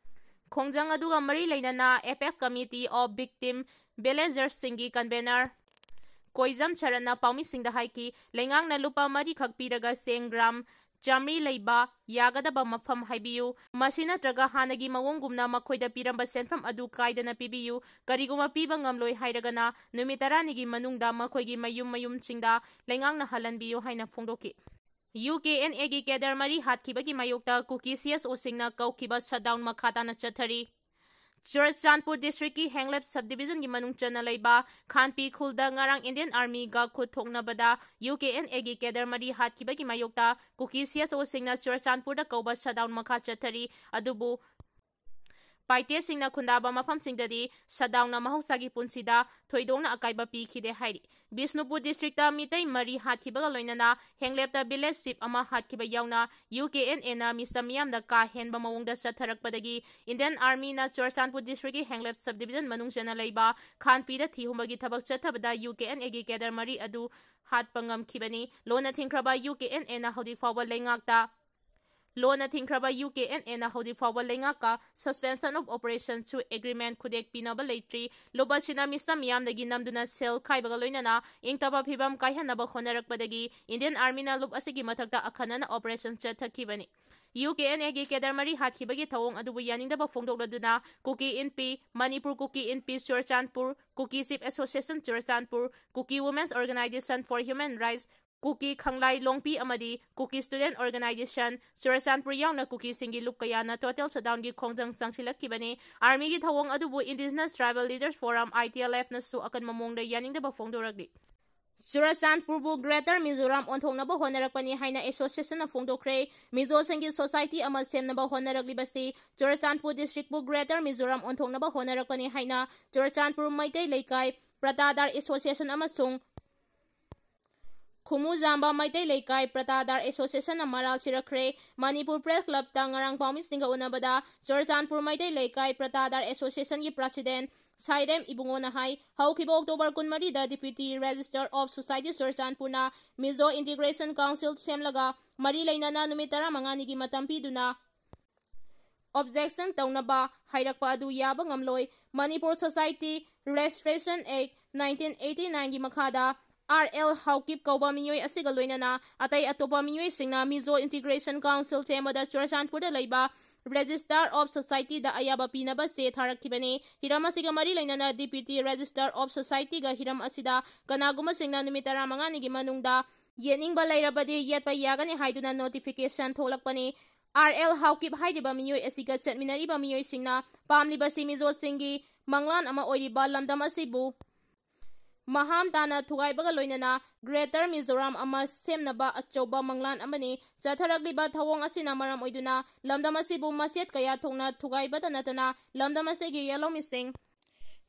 ꯈꯣꯡꯖꯪ ꯑꯗꯨꯒ ꯃꯔꯤ ꯂꯩꯅꯅ Apex Committee of Victim Villagersꯁꯤꯡꯒꯤ convener ꯀꯣꯏꯖꯝ ꯁꯔꯠꯅ ꯄꯥꯎꯃꯤꯁꯤꯡꯗ ꯍꯥꯏꯈꯤ, ꯂꯩꯉꯥꯛꯅ ꯂꯨꯄꯥ ꯃꯔꯤꯈꯛ ꯄꯤꯔꯒ ꯆꯦꯡ ꯒ꯭ꯔꯥꯝ ꯆꯥꯃꯔꯤ ꯂꯩꯕ ꯌꯥꯒꯗꯕ ꯃꯐꯝ ꯍꯥꯏꯕꯤꯌꯨ꯫ ꯃꯁꯤ ꯅꯠꯇ꯭ꯔꯒ ꯍꯥꯟꯅꯒꯤ ꯃꯑꯣꯡꯒꯨꯝꯅ ꯃꯈꯣꯏꯗ ꯄꯤꯔꯝꯕ ꯁꯦꯟꯐꯝ ꯑꯗꯨ ꯀꯥꯏꯗꯅ ꯄꯤꯕꯤꯌꯨ꯫ ꯀꯔꯤꯒꯨꯝꯕ ꯄꯤꯕ ꯉꯝꯂꯣꯏ ꯍꯥꯏꯔꯒꯅ ꯅꯨꯃꯤꯠ ꯇꯔꯥꯅꯤꯒꯤ ꯃꯅꯨꯡꯗ ꯃꯈꯣꯏꯒꯤ ꯃꯌꯨꯝ ꯃꯌꯨꯝꯁꯤꯡꯗ ꯂꯩꯉꯥꯛꯅ ꯍꯜꯍꯟꯕꯤꯌꯨ ꯍꯥꯏꯅ ꯐꯣꯡꯗꯣꯛꯈꯤ꯫ ꯌꯨ ꯀꯦ ꯑꯦꯟ ꯑꯦꯒꯤ cadre ꯃꯔꯤ ꯍꯥꯠꯈꯤꯕꯒꯤ ꯃꯥꯌꯣꯛꯇ ꯀꯨꯀꯤ ꯁꯤ ꯑꯦꯁ ꯑꯣꯁꯤꯡꯅ ꯀꯧꯈꯤꯕ shutdown ꯃꯈꯥ ꯇꯥꯅ ꯆꯠꯊꯔꯤ꯫ ꯆꯨꯔꯆꯥꯟꯄꯨꯔ districtꯀꯤ ꯍꯦꯡꯂꯦꯞ subdivisionꯒꯤ ꯃꯅꯨꯡ ꯆꯟꯅ ꯂꯩꯕ ꯈꯥꯟꯄꯤ ꯈꯨꯜꯗ ꯉꯔꯥꯡ Indian Armyꯒ ꯈꯨꯠ ꯊꯣꯛꯅꯕꯗ ꯌꯨ ꯀꯦ ꯑꯦꯟ ꯑꯦꯒꯤ cadre ꯃꯔꯤ ꯍꯥꯠꯈꯤꯕꯒꯤ ꯃꯥꯌꯣꯛꯇ ꯀꯨꯀꯤ ꯁꯤ ꯑꯦꯁ ꯑꯣꯁꯤꯡꯅ ꯆꯨꯔꯆꯥꯟꯄꯨꯔꯗ ꯀꯧꯕ shutdown ꯃꯈꯥ ꯆꯠꯊꯔꯤ꯫ ꯑꯗꯨꯕꯨ ꯄꯥꯏꯇꯦꯁꯤꯡꯅ ꯈꯨꯟꯗꯥꯕ ꯃꯐꯝꯁꯤꯡꯗꯗꯤ shutdownꯅ ꯃꯍꯧꯁꯥꯒꯤ ꯄꯨꯟꯁꯤꯗ ꯊꯣꯏꯗꯣꯛꯅ ꯑꯀꯥꯏꯕ ꯄꯤꯈꯤꯗꯦ ꯍꯥꯏꯔꯤ꯫ ꯕꯤꯁꯅꯨꯄꯨꯔ districtꯇ ꯃꯤꯇꯩ ꯃꯔꯤ ꯍꯥꯠꯈꯤꯕꯒ ꯂꯣꯏꯅꯅ ꯍꯦꯡꯂꯦꯞꯇ village chief ꯑꯃ ꯍꯥꯠꯈꯤꯕ ꯌꯥꯎꯅ ꯌꯨ ꯀꯦ ꯑꯦꯟ ꯑꯦꯅ ꯃꯤꯆꯝ ꯃꯤꯌꯥꯝꯗ ꯀꯥ ꯍꯦꯟꯕ ꯃꯑꯣꯡꯗ ꯆꯠꯊꯔꯛꯄꯗꯒꯤ Indian Armyꯅ ꯆꯨꯔꯆꯥꯟꯄꯨꯔ districtꯀꯤ ꯍꯦꯡꯂꯦꯞ subdivision ꯃꯅꯨꯡ ꯆꯟꯅ ꯂꯩꯕ ꯈꯥꯟꯄꯤꯗ ꯊꯤꯍꯨꯝꯕꯒꯤ ꯊꯕꯛ ꯆꯠꯊꯕꯗ ꯌꯨ ꯀꯦ ꯑꯦꯟ ꯑꯦꯒꯤ cadre ꯃꯔꯤ ꯑꯗꯨ ꯍꯥꯠꯄ ꯉꯝꯈꯤꯕꯅꯤ꯫ ꯂꯣꯟꯅ ꯊꯤꯡꯈ꯭ꯔꯕ ꯌꯨ ꯀꯦ ꯑꯦꯟ ꯑꯦꯅ ꯍꯧꯖꯤꯛ ꯐꯥꯎꯕ ꯂꯩꯉꯥꯛꯇ ꯂꯣꯟꯅ ꯊꯤꯡꯈ꯭ꯔꯕ ꯌꯨ ꯀꯦ ꯑꯦꯟ ꯑꯦꯅ ꯍꯧꯖꯤꯛ ꯐꯥꯎꯕ ꯂꯩꯉꯥꯛꯀ suspension of operationꯁꯨ agreement ꯈꯨꯗꯦꯛ ꯄꯤꯅꯕ ꯂꯩꯇ꯭ꯔꯤ꯫ ꯂꯨꯕꯠꯁꯤꯅ ꯃꯤꯆꯝ ꯃꯤꯌꯥꯝꯗꯒꯤ ꯅꯝꯗꯨꯅ ꯁꯦꯜ ꯈꯥꯏꯕꯒ ꯂꯣꯏꯅꯅ ꯏꯪꯇꯞꯄ ꯐꯤꯕꯝ ꯀꯥꯏꯍꯟꯅꯕ ꯍꯣꯠꯅꯔꯛꯄꯗꯒꯤ Indian Armyꯅ ꯂꯨꯞ ꯑꯁꯤꯒꯤ ꯃꯊꯛꯇ ꯑꯈꯟꯅꯅ operation ꯆꯠꯊꯈꯤꯕꯅꯤ꯫ ꯌꯨ ꯀꯦ ꯑꯦꯟ ꯑꯦꯒꯤ cadre ꯃꯔꯤ ꯍꯥꯠꯈꯤꯕꯒꯤ ꯊꯧꯑꯣꯡ ꯑꯗꯨꯕꯨ ꯌꯥꯅꯤꯡꯗꯕ ꯐꯣꯡꯗꯣꯛꯂꯗꯨꯅ ꯀꯨꯀꯤ ꯏꯟꯄꯤ, ꯃꯅꯤꯄꯨꯔ ꯀꯨꯀꯤ ꯏꯟꯄꯤ ꯆꯨꯔꯆꯥꯟꯄꯨꯔ, ꯀꯨꯀꯤ Chief Association Churachandpur, Kuki Women's Organisation for Human Rights, ꯀꯨꯀꯤ ꯈꯪꯂꯥꯏ ꯂꯣꯡꯄꯤ ꯑꯃꯗꯤ ꯀꯨꯀꯤ Student Organisation ꯆꯨꯔꯆꯥꯟꯄꯨꯔ ꯌꯥꯎꯅ ꯀꯨꯀꯤꯁꯤꯡꯒꯤ ꯂꯨꯞ ꯀꯌꯥꯅ total shutdownꯒꯤ ꯈꯣꯡꯖꯪ ꯆꯪꯁꯤꯜꯂꯛꯈꯤꯕꯅꯤ꯫ Armyꯒꯤ ꯊꯧꯑꯣꯡ ꯑꯗꯨꯕꯨ Indigenous Tribal Leaders Forum, I T L Fꯅꯁꯨ ꯑꯀꯟꯕ ꯃꯑꯣꯡꯗ ꯌꯥꯅꯤꯡꯗꯕ ꯐꯣꯡꯗꯣꯔꯛꯂꯤ꯫ ꯆꯨꯔꯆꯥꯟꯄꯨꯔꯕꯨ Greater Mizoram ꯑꯣꯟꯊꯣꯛꯅꯕ ꯍꯣꯠꯅꯔꯛꯄꯅꯤ ꯍꯥꯏꯅ associationꯅ ꯐꯣꯡꯗꯣꯛꯈ꯭ꯔꯦ꯫ ꯃꯤꯖꯣꯁꯤꯡꯒꯤ society ꯑꯃ ꯁꯦꯝꯅꯕ ꯍꯣꯠꯅꯔꯛꯂꯤꯕꯁꯤ ꯆꯨꯔꯆꯥꯟꯄꯨꯔ districtꯄꯨ Greater Mizoram ꯑꯣꯟꯊꯣꯛꯅꯕ ꯍꯣꯠꯅꯔꯛꯄꯅꯤ ꯍꯥꯏꯅ ꯆꯨꯔꯆꯥꯟꯄꯨꯔ ꯃꯩꯇꯩ ꯂꯩꯀꯥꯏ ꯄ꯭ꯔꯇꯥꯗꯥꯔ Association ꯑꯃꯁꯨꯡ ꯈꯨꯃꯨꯖꯥꯝꯕ ꯃꯩꯇꯩ ꯂꯩꯀꯥꯏ ꯄ꯭ꯔꯇꯥꯗꯥꯔ Associationꯅ ꯃꯔꯥꯜ ꯁꯤꯔꯛꯈ꯭ꯔꯦ꯫ ꯃꯅꯤꯄꯨꯔ Press Clubꯇ ꯉꯔꯥꯡ ꯄꯥꯎꯃꯤꯁꯤꯡꯒ ꯎꯅꯕꯗ ꯆꯨꯔꯆꯥꯟꯄꯨꯔ ꯃꯩꯇꯩ ꯂꯩꯀꯥꯏ ꯄ꯭ꯔꯇꯥꯗꯥꯔ Associationꯒꯤ President ꯁꯥꯏꯔꯦꯝ ꯏꯕꯨꯡꯉꯣꯅ ꯍꯥꯏ, ꯍꯧꯈꯤꯕ October ꯀꯨꯟꯃꯔꯤꯗ Deputy Registrar of Society ꯆꯨꯔꯆꯥꯟꯄꯨꯔꯅ Mizo Integration Council ꯁꯦꯝꯂꯒ ꯃꯔꯤ ꯂꯩꯅꯅ ꯅꯨꯃꯤꯠ ꯇꯔꯥꯃꯉꯥꯅꯤꯒꯤ ꯃꯇꯝ ꯄꯤꯗꯨꯅ objection ꯇꯧꯅꯕ ꯍꯥꯏꯔꯛꯄ ꯑꯗꯨ ꯌꯥꯕ ꯉꯝꯂꯣꯏ꯫ Manipur Society Registration Act nineteen eighty nineꯒꯤ ꯃꯈꯥꯗ ꯑꯥꯔ ꯑꯦꯜ ꯍꯥꯎꯀꯤꯞ ꯀꯧꯕ ꯃꯤꯑꯣꯏ ꯑꯁꯤꯒ ꯂꯣꯏꯅꯅ ꯑꯇꯩ ꯑꯇꯣꯞꯄ ꯃꯤꯑꯣꯏꯁꯤꯡꯅ Mizo Integration Council ꯁꯦꯝꯕꯗ ꯆꯨꯔꯆꯥꯟꯄꯨꯔꯗ ꯂꯩꯕ Register of Society ꯗ ꯑꯌꯥꯕ ꯄꯤꯅꯕ ꯆꯦ ꯊꯥꯔꯛꯈꯤꯕꯅꯤ꯫ ꯍꯤꯔꯝ ꯑꯁꯤꯒ ꯃꯔꯤ ꯂꯩꯅꯅ Deputy Register of Society ꯒ ꯍꯤꯔꯝ ꯑꯁꯤꯗ ꯀꯅꯥꯒꯨꯝꯕꯁꯤꯡꯅ ꯅꯨꯃꯤꯠ ꯇꯔꯥꯃꯉꯥꯅꯤꯒꯤ ꯃꯅꯨꯡꯗ ꯌꯦꯠꯅꯤꯡꯕ ꯂꯩꯔꯕꯗꯤ ꯌꯦꯠꯄ ꯌꯥꯒꯅꯤ ꯍꯥꯏꯗꯨꯅ notification ꯊꯣꯛꯂꯛꯄꯅꯤ꯫ ꯑꯥꯔ ꯑꯦꯜ ꯍꯥꯎꯀꯤꯞ ꯍꯥꯏꯔꯤꯕ ꯃꯤꯑꯣꯏ ꯑꯁꯤꯒ ꯆꯠꯃꯤꯟꯅꯔꯤꯕ ꯃꯤꯑꯣꯏꯁꯤꯡꯅ ꯄꯥꯝꯂꯤꯕꯁꯤ ꯃꯤꯖꯣꯁꯤꯡꯒꯤ ꯃꯪꯂꯥꯟ ꯑꯃ ꯑꯣꯏꯔꯤꯕ ꯂꯝꯗꯝ ꯑꯁꯤꯕꯨ ꯃꯍꯥꯝ ꯇꯥꯅ ꯊꯨꯒꯥꯏꯕꯒ ꯂꯣꯏꯅꯅ Greater Mizoram ꯑꯃ ꯁꯦꯝꯅꯕ ꯑꯆꯧꯕ ꯃꯪꯂꯥꯟ ꯑꯃꯅꯤ꯫ ꯆꯠꯊꯔꯛꯂꯤꯕ ꯊꯧꯑꯣꯡ ꯑꯁꯤꯅ ꯃꯔꯝ ꯑꯣꯏꯗꯨꯅ ꯂꯝꯗꯝ ꯑꯁꯤꯕꯨ ꯃꯆꯦꯠ ꯀꯌꯥ ꯊꯣꯛꯅ ꯊꯨꯒꯥꯏꯕꯇ ꯅꯠꯇꯅ ꯂꯝꯗꯝ ꯑꯁꯤꯒꯤ ꯌꯦꯜꯍꯧꯃꯤꯁꯤꯡ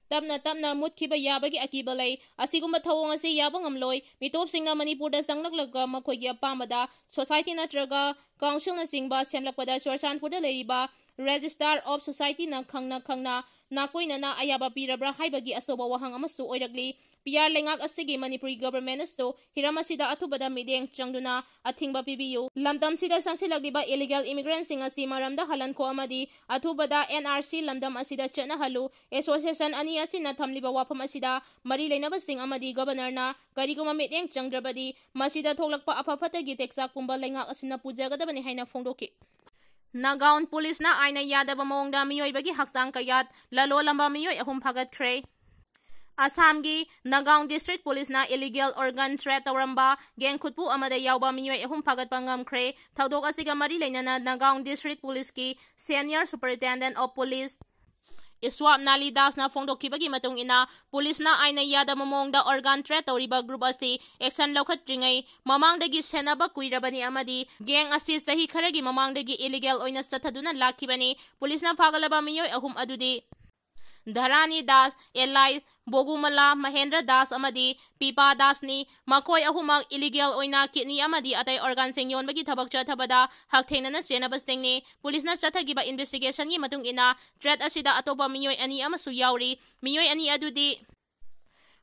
ꯇꯞꯅ ꯇꯞꯅ ꯃꯨꯠꯈꯤꯕ ꯌꯥꯕꯒꯤ ꯑꯀꯤꯕ ꯂꯩ꯫ ꯑꯁꯤꯒꯨꯝꯕ ꯊꯧꯑꯣꯡ ꯑꯁꯤ ꯌꯥꯕ ꯉꯝꯂꯣꯏ꯫ ꯃꯤꯇꯣꯞꯁꯤꯡꯅ ꯃꯅꯤꯄꯨꯔꯗ ꯆꯪꯂꯛꯂꯒ ꯃꯈꯣꯏꯒꯤ ꯑꯄꯥꯝꯕꯗ society ꯅꯠꯇ꯭ꯔꯒ council ꯅꯆꯤꯡꯕ ꯁꯦꯝꯂꯛꯄꯗ ꯆꯨꯔꯆꯥꯟꯄꯨꯔꯗ ꯂꯩꯔꯤꯕ Register of Society ꯅ ꯈꯪꯅ ꯈꯪꯅ ꯅꯥꯀꯣꯏꯅꯅ ꯑꯌꯥꯕ ꯄꯤꯔꯕ꯭ꯔꯥ ꯍꯥꯏꯕꯒꯤ ꯑꯆꯧꯕ ꯋꯥꯍꯪ ꯑꯃꯁꯨ ꯑꯣꯏꯔꯛꯂꯤ꯫ ꯄꯤ ꯑꯥꯔ ꯂꯩꯉꯥꯛ ꯑꯁꯤꯒꯤ ꯃꯅꯤꯄꯨꯔꯤ government ꯅꯁꯨ ꯍꯤꯔꯝ ꯑꯁꯤꯗ ꯑꯊꯨꯕꯗ ꯃꯤꯠꯌꯦꯡ ꯆꯪꯗꯨꯅ ꯑꯊꯤꯡꯕ ꯄꯤꯕꯤꯌꯨ꯫ ꯂꯝꯗꯝꯁꯤꯗ ꯆꯪꯁꯤꯜꯂꯛꯂꯤꯕ illegal immigrant ꯁꯤꯡ ꯑꯁꯤ ꯃꯔꯝꯗ ꯍꯜꯍꯟꯈꯣ ꯑꯃꯗꯤ ꯑꯊꯨꯕꯗ N R C ꯂꯝꯗꯝ ꯑꯁꯤꯗ ꯆꯠꯅꯍꯜꯂꯨ꯫ Association ꯑꯅꯤ ꯑꯁꯤꯅ ꯊꯝꯂꯤꯕ ꯋꯥꯐꯝ ꯑꯁꯤꯗ ꯃꯔꯤ ꯂꯩꯅꯕꯁꯤꯡ ꯑꯃꯗꯤ Governor ꯅ ꯀꯔꯤꯒꯨꯝꯕ ꯃꯤꯠꯌꯦꯡ ꯆꯪꯗ꯭ꯔꯕꯗꯤ ꯃꯁꯤꯗ ꯊꯣꯛꯂꯛꯄ ꯑꯐ ꯐꯠꯇꯒꯤ ꯇꯦꯛꯆꯥꯛ ꯄꯨꯝꯕ ꯂꯩꯉꯥꯛ ꯑꯁꯤꯅ ꯄꯨꯖꯒꯗꯕꯅꯤ ꯍꯥꯏꯅ ꯐꯣꯡꯗꯣꯛꯈꯤ꯫ ꯅꯥꯒꯥꯎꯟ ꯄꯨꯂꯤꯁꯅ ꯑꯥꯏꯟꯅ ꯌꯥꯗꯕ ꯃꯑꯣꯡꯗ ꯃꯤꯑꯣꯏꯕꯒꯤ ꯍꯛꯆꯥꯡ ꯀꯌꯥꯠ ꯂꯂꯣꯜꯂꯝꯕ ꯃꯤꯑꯣꯏ ꯑꯍꯨꯝ ꯐꯥꯒꯠꯈ꯭ꯔꯦ꯫ ꯑꯁꯥꯝꯒꯤ ꯅꯥꯒꯥꯎꯟ district ꯄꯨꯂꯤꯁꯅ illegal organ trade ꯇꯧꯔꯝꯕ gang ꯈꯨꯠꯄꯨ ꯑꯃꯗ ꯌꯥꯎꯕ ꯃꯤꯑꯣꯏ ꯑꯍꯨꯝ ꯐꯥꯒꯠꯄ ꯉꯝꯈ꯭ꯔꯦ꯫ ꯊꯧꯗꯣꯛ ꯑꯁꯤꯒ ꯃꯔꯤ ꯂꯩꯅꯅ ꯅꯥꯒꯥꯎꯟ district ꯄꯨꯂꯤꯁꯀꯤ Senior Superintendent of Police ꯏꯁ꯭ꯋꯥꯞ ꯅꯥꯂꯤ ꯗꯥꯁꯅ ꯐꯣꯡꯗꯣꯛꯈꯤꯕꯒꯤ ꯃꯇꯨꯡ ꯏꯟꯅ, ꯄꯨꯂꯤꯁꯅ ꯑꯥꯏꯟꯅ ꯌꯥꯗꯕ ꯃꯑꯣꯡꯗ organ trade ꯇꯧꯔꯤꯕ group ꯑꯁꯤ action ꯂꯧꯈꯠꯇ꯭ꯔꯤꯉꯩ ꯃꯃꯥꯡꯗꯒꯤ ꯁꯦꯟꯅꯕ ꯀꯨꯏꯔꯕꯅꯤ ꯑꯃꯗꯤ gang ꯑꯁꯤ ꯆꯍꯤ ꯈꯔꯒꯤ ꯃꯃꯥꯡꯗꯒꯤ illegal ꯑꯣꯏꯅ ꯆꯠꯊꯗꯨꯅ ꯂꯥꯛꯈꯤꯕꯅꯤ꯫ ꯄꯨꯂꯤꯁꯅ ꯐꯥꯒꯠꯂꯕ ꯃꯤꯑꯣꯏ ꯑꯍꯨꯝ ꯑꯗꯨꯗꯤ ꯙꯔꯥꯅꯤ ꯗꯥꯁ, alias ꯕꯣꯒꯨꯃꯂꯥ ꯃꯍꯦꯟꯗ꯭ꯔ ꯗꯥꯁ ꯑꯃꯗꯤ ꯄꯤꯄꯥ ꯗꯥꯁꯅꯤ꯫ ꯃꯈꯣꯏ ꯑꯍꯨꯝꯃꯛ illegal ꯑꯣꯏꯅ kidney ꯑꯃꯗꯤ ꯑꯇꯩ organ ꯁꯤꯡ ꯌꯣꯟꯕꯒꯤ ꯊꯕꯛ ꯆꯠꯊꯕꯗ ꯍꯛꯊꯦꯡꯅꯅ ꯆꯦꯟꯅꯕꯁꯤꯡꯅꯤ꯫ ꯄꯨꯂꯤꯁꯅ ꯆꯠꯊꯈꯤꯕ investigation ꯒꯤ ꯃꯇꯨꯡ ꯏꯟꯅ, trade ꯑꯁꯤꯗ ꯑꯇꯣꯞꯄ ꯃꯤꯑꯣꯏ ꯑꯅꯤ ꯑꯃꯁꯨ ꯌꯥꯎꯔꯤ꯫ ꯃꯤꯑꯣꯏ ꯑꯅꯤ ꯑꯗꯨꯗꯤ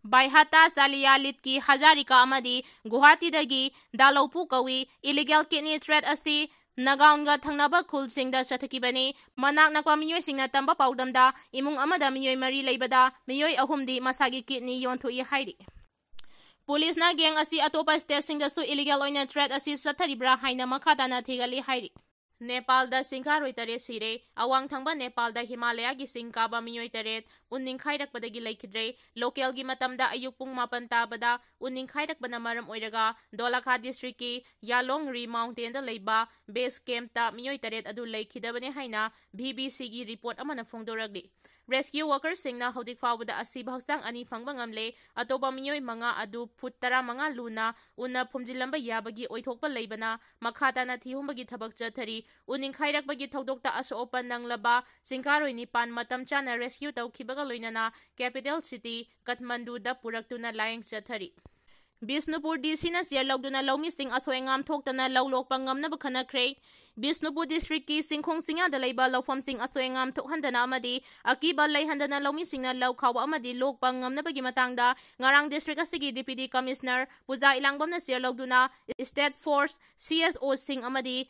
ꯕꯥꯏꯍꯥꯇꯥ ꯆꯥꯂꯤꯌꯥ ꯂꯤꯠꯀꯤ ꯍꯖꯥꯔꯤꯀꯥ ꯑꯃꯗꯤ ꯒꯨꯋꯥꯍꯥꯇꯤꯗꯒꯤ ꯗꯥꯂꯧꯄꯨ ꯀꯧꯏ꯫ Illegal kidney trade ꯑꯁꯤ ꯅꯥꯒꯥꯎꯟꯒ ꯊꯪꯅꯕ ꯈꯨꯜꯁꯤꯡꯗ ꯆꯠꯊꯈꯤꯕꯅꯤ꯫ ꯃꯅꯥꯛ ꯅꯛꯄ ꯃꯤꯑꯣꯏꯁꯤꯡꯅ ꯇꯝꯕ ꯄꯥꯎꯗꯝꯗ, ꯏꯃꯨꯡ ꯑꯃꯗ ꯃꯤꯑꯣꯏ ꯃꯔꯤ ꯂꯩꯕꯗ ꯃꯤꯑꯣꯏ ꯑꯍꯨꯝꯗꯤ ꯃꯁꯥꯒꯤ kidney ꯌꯣꯟꯊꯣꯛꯏ ꯍꯥꯏꯔꯤ꯫ ꯄꯨꯂꯤꯁꯅ ꯒꯦꯡ ꯑꯁꯤ ꯑꯇꯣꯞꯄ ꯁ꯭ꯇꯦꯠꯁꯤꯡꯗꯁꯨ ꯏꯂꯤꯒꯦꯜ ꯑꯣꯏꯅ ꯊ꯭ꯔꯦꯠ ꯑꯁꯤ ꯆꯠꯊꯔꯤꯕ꯭ꯔꯥ ꯍꯥꯏꯅ ꯃꯈꯥ ꯇꯥꯅ ꯊꯤꯒꯠꯂꯤ ꯍꯥꯏꯔꯤ꯫ ꯅꯦꯄꯥꯜꯗ ꯁꯤꯡꯒꯥꯔꯣꯏ ꯇꯔꯦꯠ ꯁꯤꯔꯦ꯫ ꯑꯋꯥꯡ ꯊꯪꯕ ꯅꯦꯄꯥꯜꯗ ꯍꯤꯃꯥꯂꯌꯥꯒꯤ ꯆꯤꯡ ꯀꯥꯕ ꯃꯤꯑꯣꯏ ꯇꯔꯦꯠ ꯎꯟ ꯅꯤꯡꯈꯥꯏꯔꯛꯄꯗꯒꯤ ꯂꯩꯈꯤꯗ꯭ꯔꯦ꯫ ꯂꯣꯀꯦꯜꯒꯤ ꯃꯇꯝꯗ ꯑꯌꯨꯛ ꯄꯨꯡ ꯃꯥꯄꯟ ꯇꯥꯕꯗ ꯎꯟ ꯅꯤꯡꯈꯥꯏꯔꯛꯄꯅ ꯃꯔꯝ ꯑꯣꯏꯔꯒ ꯗꯣꯂꯥꯈꯥ ꯗꯤꯁꯇ꯭ꯔꯤꯛꯀꯤ ꯌꯥꯂꯣꯡꯔꯤ ꯃꯥꯎꯟꯇꯦꯟꯗ ꯂꯩꯕ ꯕꯦꯁ ꯀꯦꯝꯞꯇ ꯃꯤꯑꯣꯏ ꯇꯔꯦꯠ ꯑꯗꯨ ꯂꯩꯈꯤꯗꯕꯅꯤ ꯍꯥꯏꯅ ꯚꯤ ꯕꯤ ꯁꯤꯒꯤ ꯔꯤꯄꯣꯔꯠ ꯑꯃꯅ ꯐꯣꯡꯗꯣꯔꯛꯂꯤ꯫ ꯔꯦꯁꯀ꯭ꯌꯨ ꯋꯥꯔꯀꯔꯁꯤꯡꯅ ꯍꯧꯖꯤꯛ ꯐꯥꯎꯕꯗ ꯑꯁꯤꯕ ꯍꯛꯆꯥꯡ ꯑꯅꯤ ꯐꯪꯕ ꯉꯝꯂꯦ꯫ ꯑꯇꯣꯞꯄ ꯃꯤꯑꯣꯏ ꯃꯉꯥ ꯑꯗꯨ ꯐꯨꯠ ꯇꯔꯥꯃꯉꯥ ꯂꯨꯅ ꯎꯟꯅ ꯐꯨꯝꯖꯤꯜꯂꯝꯕ ꯌꯥꯕꯒꯤ ꯑꯣꯏꯊꯣꯛꯄ ꯂꯩꯕꯅ ꯃꯈꯥ ꯇꯥꯅ ꯊꯤꯍꯨꯝꯕꯒꯤ ꯊꯕꯛ ꯆꯠꯊꯔꯤ꯫ ꯎꯟ ꯅꯤꯡꯈꯥꯏꯔꯛꯄꯒꯤ ꯊꯧꯗꯣꯛꯇ ꯑꯁꯣꯛ ꯑꯄꯟ ꯅꯪꯂꯕ ꯆꯤꯡꯀꯥꯔꯣꯏ ꯅꯤꯄꯥꯟ ꯃꯇꯝ ꯆꯥꯅ ꯔꯦꯁꯀ꯭ꯌꯨ ꯇꯧꯈꯤꯕꯒ ꯂꯣꯏꯅꯅ ꯀꯦꯄꯤꯇꯦꯜ ꯁꯤꯇꯤ ꯀꯊꯃꯟꯗꯨꯗ ꯄꯨꯔꯛꯇꯨꯅ ꯂꯥꯌꯦꯡ ꯆꯠꯊꯔꯤ꯫ ꯕꯤꯁꯅꯨꯄꯨꯔ ꯗꯤ ꯁꯤꯅ ꯆꯦꯌꯔ ꯂꯧꯗꯨꯅ ꯂꯧꯃꯤꯁꯤꯡ ꯑꯁꯣꯏ ꯑꯉꯥꯝ ꯊꯣꯛꯇꯅ ꯂꯧ ꯂꯣꯛꯄ ꯉꯝꯅꯕ ꯈꯟꯅꯈ꯭ꯔꯦ꯫ ꯕꯤꯁꯅꯨꯄꯨꯔ ꯗꯤꯁꯇ꯭ꯔꯤꯛꯀꯤ ꯆꯤꯡꯈꯣꯡ ꯆꯤꯡꯌꯥꯗ ꯂꯩꯕ ꯂꯧꯐꯝꯁꯤꯡ ꯑꯁꯣꯏ ꯑꯉꯥꯝ ꯊꯣꯛꯍꯟꯗꯅ ꯑꯃꯗꯤ ꯑꯀꯤꯕ ꯂꯩꯍꯟꯗꯅ ꯂꯧꯃꯤꯁꯤꯡꯅ ꯂꯧ ꯈꯥꯎꯕ ꯑꯃꯗꯤ ꯂꯣꯛꯄ ꯉꯝꯅꯕꯒꯤ ꯃꯇꯥꯡꯗ ꯉꯔꯥꯡ ꯗꯤꯁꯇ꯭ꯔꯤꯛ ꯑꯁꯤꯒꯤ ꯗꯤꯄ꯭ꯌꯨꯇꯤ ꯀꯃꯤꯁꯅꯔ ꯄꯨꯖꯥ ꯏꯂꯥꯡꯕꯝꯅ ꯆꯦꯌꯔ ꯂꯧꯗꯨꯅ ꯁ꯭ꯇꯦꯠ ꯐꯣꯔꯁ, ꯁꯤ ꯑꯦꯁ ꯑꯣꯁꯤꯡ ꯑꯃꯗꯤ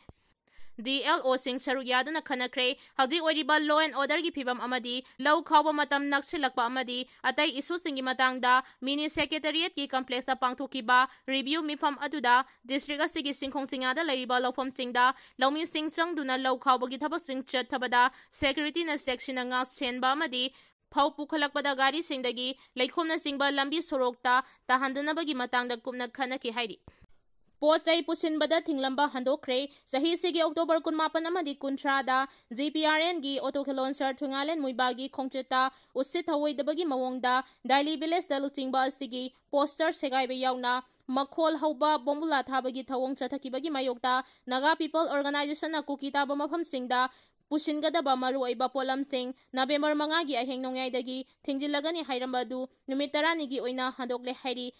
ꯗꯤ ꯑꯦꯜ ꯑꯣꯁꯤꯡ ꯁꯔꯨꯛ ꯌꯥꯗꯨꯅ ꯈꯟꯅꯈ꯭ꯔꯦ꯫ ꯍꯧꯖꯤꯛ ꯑꯣꯏꯔꯤꯕ ꯂꯣ ꯑꯦꯟ ꯑꯣꯔꯗꯔꯒꯤ ꯐꯤꯕꯝ ꯑꯃꯗꯤ ꯂꯧ ꯈꯥꯎꯕ ꯃꯇꯝ ꯅꯛꯁꯤꯜꯂꯛꯄ ꯑꯃꯗꯤ ꯑꯇꯩ ꯏꯁꯨꯁꯤꯡꯒꯤ ꯃꯇꯥꯡꯗ ꯃꯤꯅꯤ ꯁꯦꯀ꯭ꯔꯦꯇꯔꯤꯌꯦꯠꯀꯤ ꯀꯝꯄ꯭ꯂꯦꯛꯁꯇ ꯄꯥꯡꯊꯣꯛꯈꯤꯕ ꯔꯤꯚ꯭ꯌꯨ ꯃꯤꯐꯝ ꯑꯗꯨꯗ ꯗꯤꯁꯇ꯭ꯔꯤꯛ ꯑꯁꯤꯒꯤ ꯆꯤꯡꯈꯣꯡ ꯆꯤꯡꯌꯥꯗ ꯂꯩꯔꯤꯕ ꯂꯧꯐꯝꯁꯤꯡꯗ ꯂꯧꯃꯤꯁꯤꯡ ꯆꯪꯗꯨꯅ ꯂꯧ ꯈꯥꯎꯕꯒꯤ ꯊꯕꯛꯁꯤꯡ ꯆꯠꯊꯕꯗ ꯁꯦꯀ꯭ꯌꯨꯔꯤꯇꯤꯅ ꯆꯦꯛꯁꯤꯟꯅ ꯉꯥꯛ ꯁꯦꯟꯕ ꯑꯃꯗꯤ ꯐꯧ ꯄꯨꯈꯠꯂꯛꯄꯗ ꯒꯥꯔꯤꯁꯤꯡꯗꯒꯤ ꯂꯩꯈꯣꯝꯅꯆꯤꯡꯕ ꯂꯝꯕꯤ ꯁꯣꯔꯣꯛꯇ ꯇꯥꯍꯟꯗꯅꯕꯒꯤ ꯃꯇꯥꯡꯗ ꯀꯨꯞꯅ ꯈꯟꯅꯈꯤ ꯍꯥꯏꯔꯤ꯫ ꯄꯣꯠ ꯆꯩ ꯄꯨꯁꯤꯟꯕꯗ ꯊꯤꯡꯂꯝꯕ ꯍꯟꯗꯣꯛꯈ꯭ꯔꯦ꯫ ꯆꯍꯤꯁꯤꯒꯤ ꯑꯣꯛꯇꯣꯕꯔ ꯀꯨꯟꯃꯥꯄꯟ ꯑꯃꯗꯤ ꯀꯨꯟꯊ꯭ꯔꯥꯗ ꯖꯤ ꯄꯤ ꯑꯥꯔ ꯑꯦꯟꯒꯤ ꯑꯣꯇꯣ ꯀꯦꯂꯣꯟꯁꯔ ꯊꯣꯏꯉꯥꯂꯦꯟ ꯃꯨꯏꯕꯥꯒꯤ ꯈꯣꯡꯆꯠꯇ ꯎꯁꯤꯠ ꯊꯧꯑꯣꯏꯗꯕꯒꯤ ꯃꯑꯣꯡꯗ ꯗꯥꯏꯂꯤ ꯚꯤꯂꯦꯖꯇ ꯂꯨꯆꯤꯡꯕ ꯑꯁꯤꯒꯤ ꯄꯣꯁꯇꯔ ꯁꯦꯒꯥꯏꯕ ꯌꯥꯎꯅ ꯃꯈꯣꯜ ꯍꯧꯕ ꯕꯣꯝꯕꯨꯂꯥ ꯊꯥꯕꯒꯤ ꯊꯧꯑꯣꯡ ꯆꯠꯊꯈꯤꯕꯒꯤ ꯃꯥꯌꯣꯛꯇ ꯅꯥꯒꯥ ꯄꯤꯄꯜ ꯑꯣꯔꯒꯅꯥꯏꯖꯦꯁꯟꯅ ꯀꯨꯀꯤ ꯇꯥꯕ ꯃꯐꯝꯁꯤꯡꯗ ꯄꯨꯁꯤꯟꯒꯗꯕ ꯃꯔꯨꯑꯣꯏꯕ ꯄꯣꯠꯂꯝꯁꯤꯡ ꯅꯕꯦꯝꯕꯔ ꯃꯉꯥꯒꯤ ꯑꯍꯤꯡ ꯅꯣꯡꯌꯥꯏꯗꯒꯤ ꯊꯤꯡꯖꯤꯜꯂꯒꯅꯤ ꯍꯥꯏꯔꯝꯕ ꯑꯗꯨ ꯅꯨꯃꯤꯠ ꯇꯔꯥꯅꯤꯒꯤ ꯑꯣꯏꯅ ꯍꯟꯗꯣꯛꯂꯦ ꯍꯥꯏꯔꯤ꯫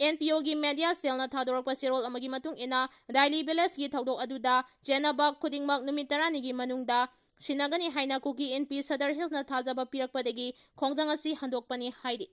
ꯑꯦꯟ ꯄꯤ ꯑꯣꯒꯤ ꯃꯦꯗꯤꯌꯥ ꯁꯦꯜꯅ ꯊꯥꯗꯣꯔꯛꯄ ꯆꯦꯔꯣꯜ ꯑꯃꯒꯤ ꯃꯇꯨꯡ ꯏꯟꯅ, ꯗꯥꯏꯂꯤ ꯚꯤꯂꯦꯖꯀꯤ ꯊꯧꯗꯣꯛ ꯑꯗꯨꯗ ꯆꯦꯟꯅꯕ ꯈꯨꯗꯤꯡꯃꯛ ꯅꯨꯃꯤꯠ ꯇꯔꯥꯅꯤꯒꯤ ꯃꯅꯨꯡꯗ ꯁꯤꯟꯅꯒꯅꯤ ꯍꯥꯏꯅ ꯀꯨꯀꯤ ꯏꯟꯄꯤ ꯁꯗꯔ ꯍꯤꯜꯁꯅ ꯊꯥꯖꯕ ꯄꯤꯔꯛꯄꯗꯒꯤ ꯈꯣꯡꯖꯪ ꯑꯁꯤ ꯍꯟꯗꯣꯛꯄꯅꯤ ꯍꯥꯏꯔꯤ꯫